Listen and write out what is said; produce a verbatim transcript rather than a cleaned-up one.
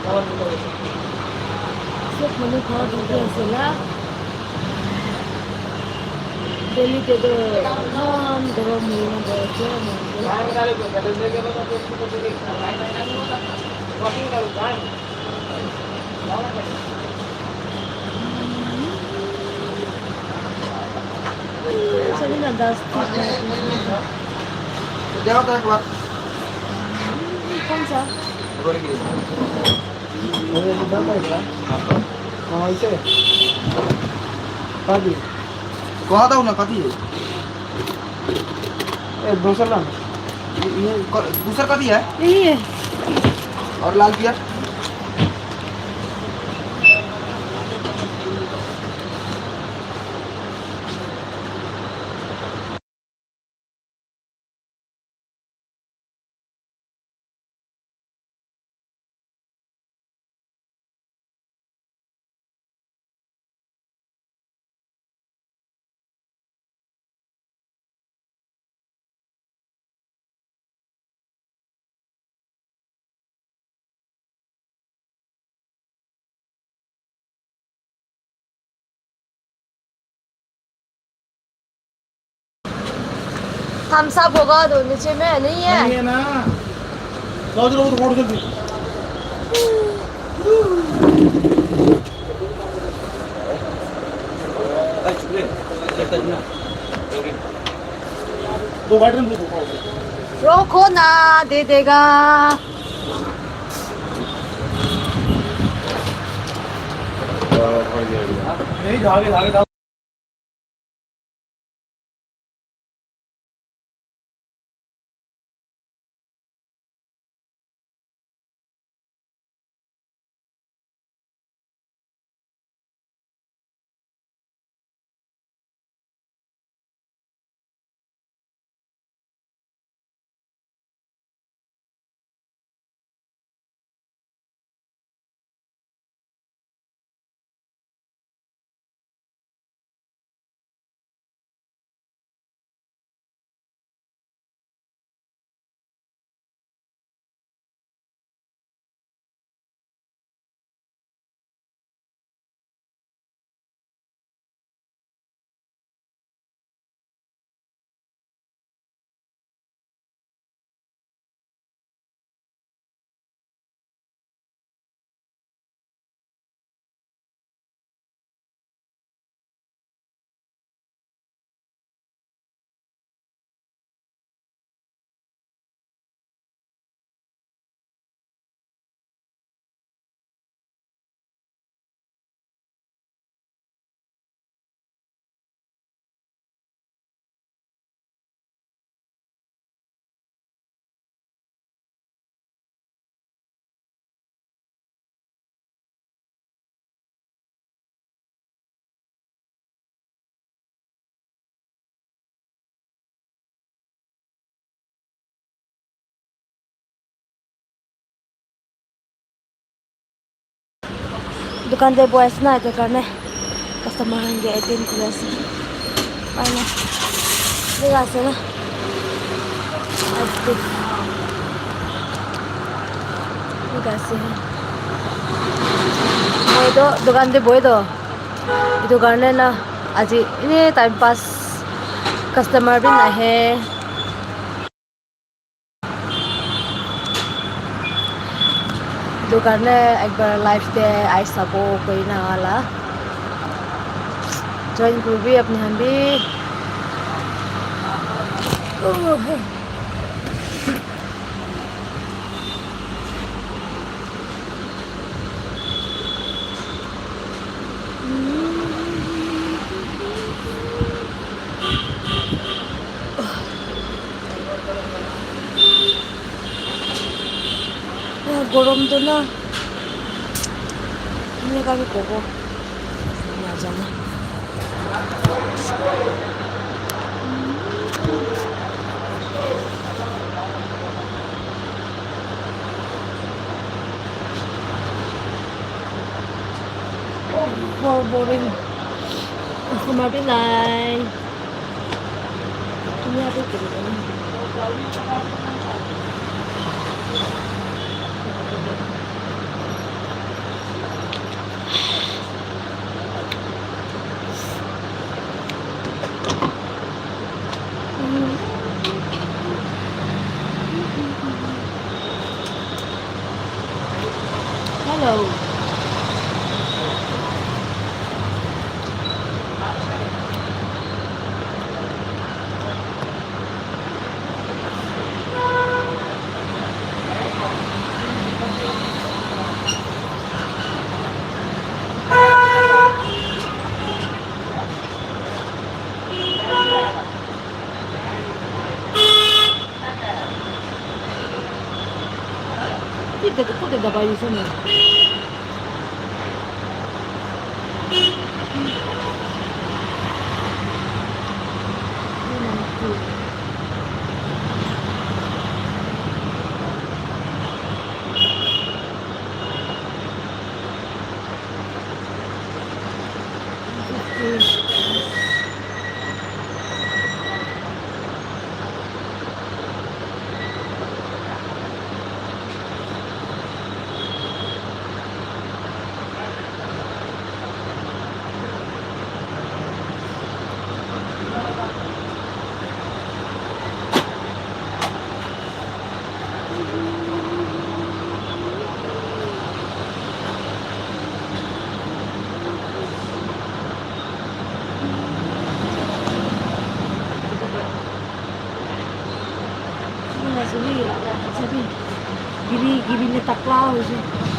Suk menu kha du ke se la. Delhi te do, nam doro mui na do che na. Sali na das. Kau sa? अरे, इधर का है क्या? हाँ, इसे। काटी। कहाँ था उन्हें काटी? ए, दूसरा ना। ये, ये क-, दूसरा काटी है? यही है। और लाल पियर? Thumbs up होगा तो नीचे में नहीं है। नहीं है ना। लो, लो, लो, लो, लो। दो बाल्टी में दो, दो। रोको ना, दे देगा। नहीं, धागे, धागे, धागे। दुकान दे boys ना, एते करने customer हंगे attend किया से। पाना। ये गा से ना। आज के। ये गा से है। Boy तो, दुकान दे boy तो। ये दुकान है ना। आज ये time pass customer भी ना है। दुकान ने एक बार live दे आइसा बो कोई ना वाला। Join कर भी अपने हम भी। Ah, gorom to na. Ini kami koko. Na jana. Oh, boring. Aku mati nai. Ini aku kiri. Ti de ku de dabai se ne. Giri, giri ne takla hoje.